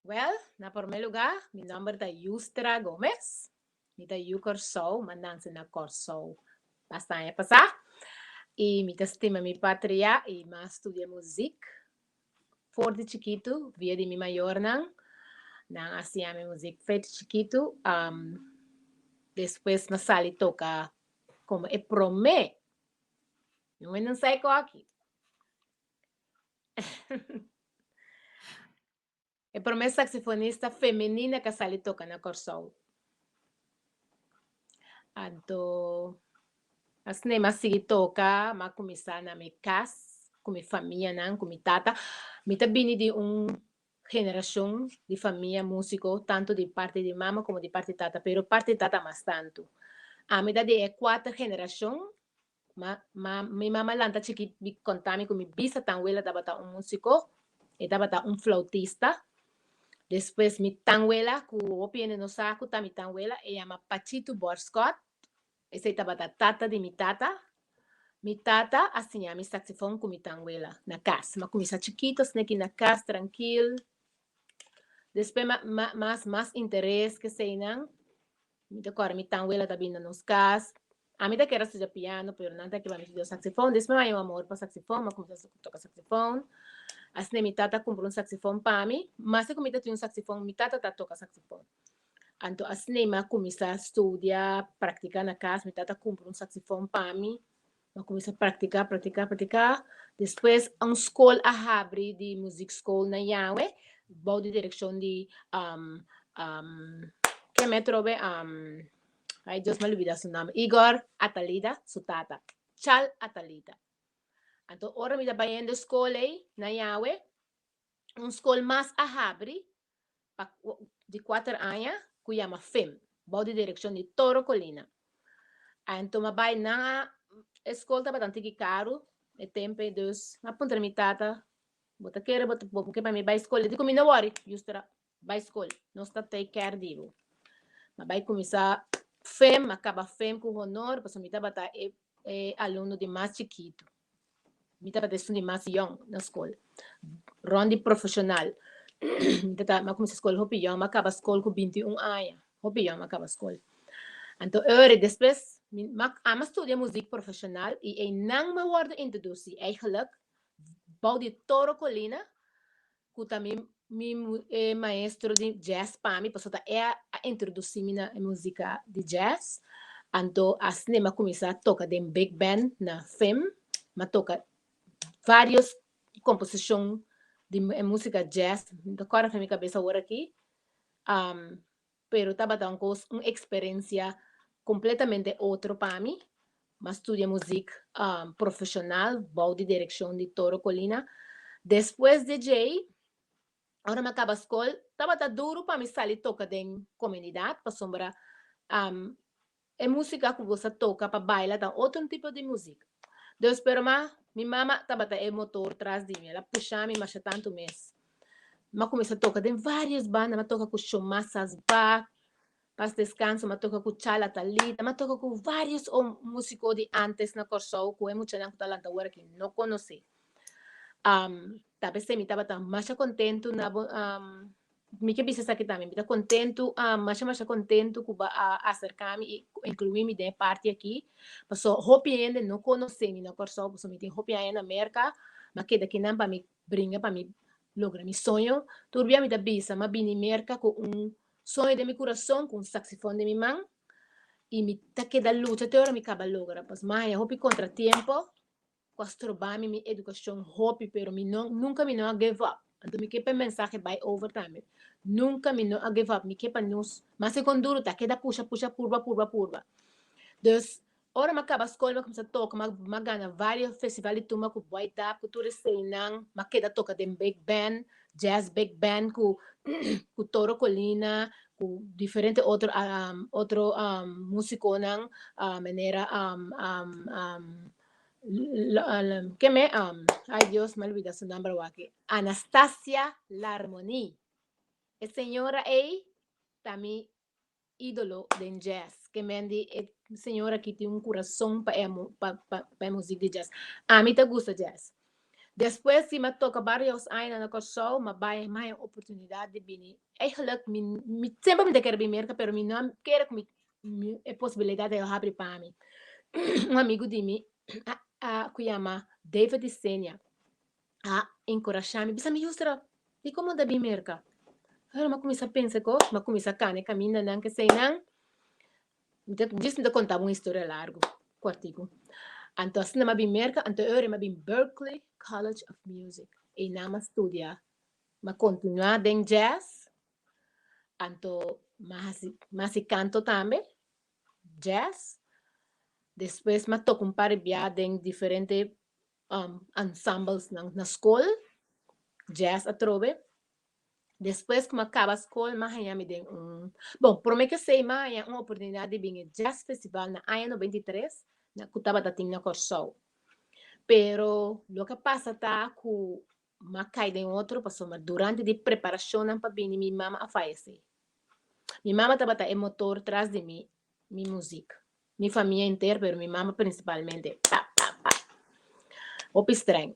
Well, na promé lugá, mi nòmber ta Yustra Gomez. Mi ta yu Kòrsou, m'a nanse na Kòrsou basta aña pasá. I mi ta stima mi patria i m'a studia muzik for di chikitu via di mi mayornan. Nan a siña mi muzik for di chikitu. Despues m'a sali toka komo e promé. Mi no sa e koki. E promé saxofonista femenina ku a sali toka na Kòrsou. Anto asina mi a sigui toka, mi a kuminsá na mi kas ku mi famianan, ku mi tata. Mi ta bini di un generashon di famia músiko, tantu di parti di mama komo di parti di tata, pero parti di tata mas tantu. Ami ta di e kuater generashon. Ma, ma, mi mama lanta chikit mi konta mi ku mi bisa tanwela tabata un músiko, e tabata un flautista. Despues mi tanwela, ku hopi hende no sa ku ta mi tanwela, e yama Pachitu Borskot, esei tabata tata di mi tata. Mi tata a siña mi saxofon ku mi tanwela na kas. Mi a kuminsá chikito asina aki na kas trankil. Despues ma, ma, mas, mas interes keseinan. Mi ta kòrda mi tanwela ta bini na nos kas. Ami ta kere studia piano, pero nan ta kiba mi studia saxofon. Despues mi haña un amor pa saxofon, mi a kuminsá toka saxofon. Asina mi tata a kumpra un saxofon pa mi. Maske ku mi ta tin un saxofon, mi tata ta toka saxofon. Anto asina mi a kuminsá studia, praktiká na kas. Mi tata a kumpra un saxofon pa mi. Mi a kuminsá praktiká, praktiká, praktiká. Despues un skol a habri di muziekschool na Yahwe, bou di direkshon di ken mi atrobe? Ay Dios mi a lubida su nòmber, Igor Atalida su tata, Chal Atalida. Anto ora mi ta bayendo e skol ei na Yahwe, un skol mas a habri pa di kuater aña ku yama FIM, bou di direkshon di Toro Colina. Anto m'a bai nan a e skol tabata un tiki karu e tempu ei, dus m'a puntra mi tata, bo ta kere bo ta bo ke pa mi bai skol? E di ku mi no wòri, Yustra, bai skol, nos ta take care di bo. M'a bai kuminsá FIM, m'a kaba FIM ku honor pasobra mi tabata e e alumno di mas chikitu. Mi tabata esun di mas yòn na skol. Rònt di profeshonal. Mi ta mi a kuminsá skol hopi yòn, mi a kaba skol ku 21 aña. Hopi yòn mi a kaba skol. Anto ora despues mi ami a studia muzik profeshonal i einan mi a wòrdu introdusí eigenlijk bou di Toro Colina ku ta mi mi e maestro di jazz pa mi pasobra ta e a introdusí mi na e músika di jazz. Anto asina mi a kuminsá toka den big band na FIM. Mi a toka vários komposishon di e músika jazz. Mi ta kòrda for mi kabes awor aki. Pero tabata un kos, un eksperensia kompletamente otro pa mi. Mi a studia muzik profeshonal bou di direkshon di Toro Colina. Despues di djei, ora mi a kaba skol, tabata duru pa mi sali toka den komunidat pasobra e músika ku bo sa toka pa baila ta otro tipo di muzik. Dus pero ma mi mama tabata e motor tras di mi, el a pusha mi masha tantu mes. Mi a kuminsá toka den vários banda, mi a toka ku Shomasas Bak, Pas Descanso, mi a toka ku Chala Talita, mi a toka ku vários músiko di ántes na Kòrsou ku e muchanan ku ta lanta awor aki no konosé. Ta p'esei mi tabata masha kontentu na bo mi ke bisa esaki tambe, mi ta kontentu, masha masha kontentu ku bo a aserká mi i inkluí mi den e parti aki, pasobra hopi hende no konosé mi na Kòrsou, pasobra mi tin hopi aña na Merka, mi a keda kinan pa mi bringa pa mi logra mi soño. Tur bia mi ta bisa, mi a bini Merka ku un soño den mi kurason, ku un saksifon den mi man, i mi ta keda lucha te ora mi kaba logra. Pas mi a haña hopi kontratiempo ku a stroba mi mi edukashon hopi, pero mi no, nunka mi no a give up. Anto mi ke pa e mensahe bai over tambe. Nunka mi no a give up. Mi ke pa nos, maske kon duru ta, keda pusha, pusha, purba, purba, purba. Dus, ora mi a kaba skol, mi a kuminsá toka, mi a gana vários festival di tumba ku Boy Dap, ku tur eseinan. Mi a keda toka den big band, jazz big band ku ku Toro Colina, ku diferente otro otro músikonan, manera Ke me ay Dios mi a lubida su nomber awaki Anastasia Larmonie e señora ey ta mi idolo den jazz ke men di e señora aki tin un curason pa e pa pa e music di jazz ami ta gusta jazz. Despues di m'a toka varios aña na Kòrsou, m'a bai m'a haña oportunidat di bini. Eigenlijk mi mi semper mi ta kere bin Merka pero mi no a kere ku mi mi e posibilidat ei a habri pa mi. Un amigu di mi a a ku yama David Isenia a enkurashá mi bisa mi Yusra dikon bo no ta bin Merka? Ora m'a kuminsá pensa kos, m'a kuminsá kana e kamindanan keseinan. Mi ta djis mi ta konta bo un historia largu, kòrtiku. Anto asina mi a bin Merka, anto e ora mi a bin Berklee College of Music. Einan mi a studia, mi a kontinuá den jazz, anto mi a hasi mi a hasi kanto tambe, jazz. Despues mi a toka un par di bia den diferente ensemblesnan na skol, jazz atrobe. Despues ku mi a kaba skol mi a haña mi den un, bon, promé ke esei mi a haña un oportunidat di bin e Jazz Festival na aña 93 na ku tabata tin na Kòrsou. Pero loke a pasa ta ku mi a kai den otro pasobra durante di preparashonnan pa bini mi mama a fayesé. Mi mama tabata e motor tras di mi mi muzik. Mi famia henter pero mi mama prinsipalmente. Pa pa pa. Hopi streng.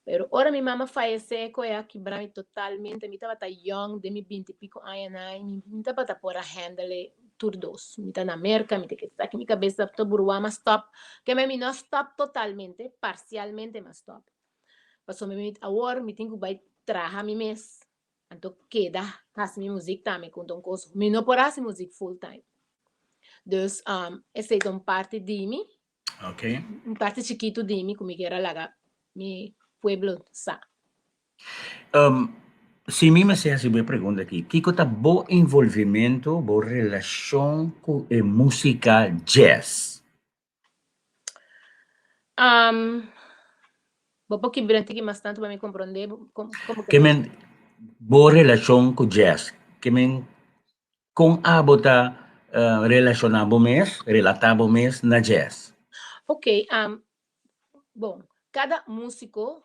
Pero ora mi mama fayesé koe a kibra mi totalmente. Mi tabata yong den mi binti piko añanan i mi no tabata por a handle e tur dos. Mi ta na Merka, mi ta keda esaki, mi kabes ta burua, m'a stop. Keme mi no a stop totalmente, parsialmente m'a stop. Pasobra mi awor mi tin ku bai traha mi mes, anto keda hasi mi muzik tambe ku un kos. Mi no por hasi muzik full time. Dus esei ta un parti di mi. Un parti chikitu di mi ku mi kier a laga mi pueblo sa. Si mi mester hasi bo e pregunta aki, kiko ta bo envolvimentu, bo relashon ku e músika jazz? Bo por kibra un tiki mas tantu pa mi komprondé bo? Komo ke men bo relashon ku jazz? Ke men Kon abo ta relashoná bo mes, relatá bo mes na jazz? Ok, bon, kada músiko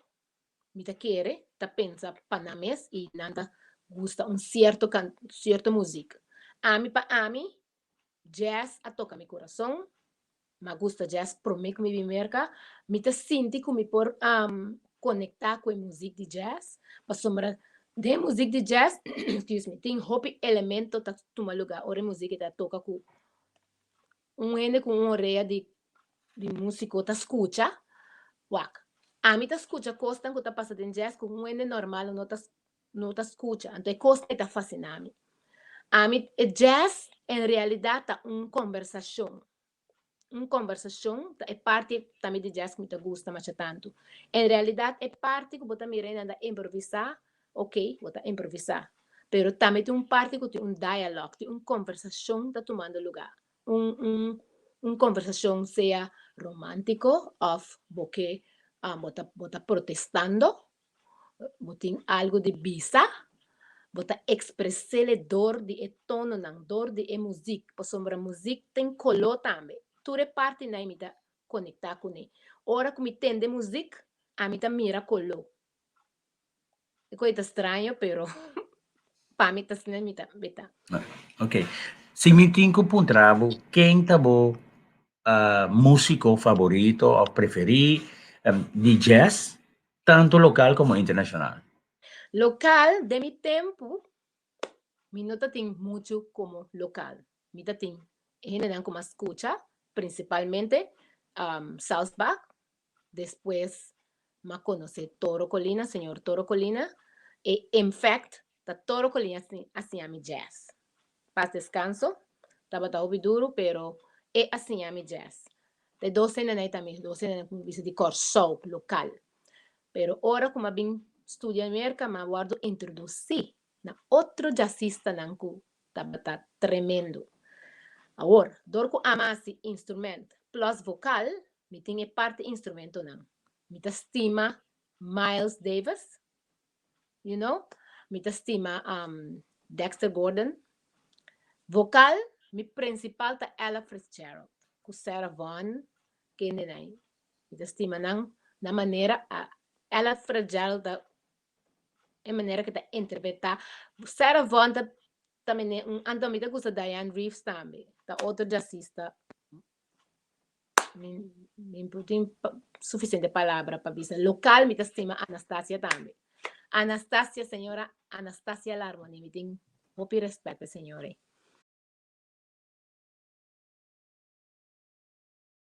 mi ta kere ta pensa pa nan mes i nan ta gusta un sierto kan, sierto muzik. Ami pa ami, jazz a toka mi kurason, M'a gusta jazz promé ku mi bin Merka. Mi ta sinti ku mi por konektá ku e muzik di jazz, pasobra den e muzik di jazz, excuse me, tin hopi elemento ta tuma lugá ora e muzik e ta toka ku un hende ku un orea di di músiko ta skucha. Wak, ami ta skucha kosnan ku ta pasa den jazz ku un hende normal no ta no ta skucha. Anto e kosnan ei ta fasiná mi. Ami e jazz en realidat ta un kombersashon. Un kombersashon ta e parti tambe di jazz ku mi ta gusta masha tantu. En realidat e parti ku bo ta mira einan ta improvisá, ok, bo ta improvisá. Pero tambe tin un parti ku tin un dialog, tin un kombersashon ta tumando lugá. Un un un kombersashon sea romántiko òf bo ke bo ta bo ta protestando Bo tin algu di bisa, bo ta ekspres'é dor di e tononan, dor di e muzik, pasobra muzik tin koló tambe. Tur e partinan ei mi ta konektá kuné. Ora ku mi tende muzik, ami ta mira koló. E kos ei ta straño, pero pa mi ta asina mi ta beta. Ok. Si mi tin ku puntra bo, ken ta bo músiko faborito òf preferí di jazz? Tantu lokal komo internashonal. Lokal, den mi tempu, mi no ta tin muchu komo lokal. Mi ta tin e hendenan ku mi a skucha, prinsipalmente Salsbach, despues mi a konosé Toro Colina, señor Toro Colina, e in fact ta Toro Colina a siña mi jazz. Pas descanso, tabata hopi duru pero e a siña mi jazz. Ta e dos hendenan ei ta mi dos hendenan ku mi bisa di Kòrsou lokal. Pero ora ku mi a bin studia Merka mi a wòrdu introdusí na otro jazzistanan ku tabata tremendo. Awor, dor ku ami a hasi instrument plus vokal, mi tin e parti instrumentonan. Mi ta stima Miles Davis, you know, mi ta stima um, Dexter Gordon. Vocal, mi principal ta Ella Fitzgerald, ku Sarah Vaughan, kende nan. Mi ta stima nan, na manera, a Ella Fitzgerald ta e manera ke ta interpreta. Sarah Vaughan ta, ta mene un, anto mi ta gusta Dianne Reeves tambe, ta otro jazzista. Mi no tin sufisiente palabra pa bisa. Lokal mi ta stima Anastasia tambe. Anastasia, señora Anastasia Larmoni, mi tin hopi rèspèt, señora.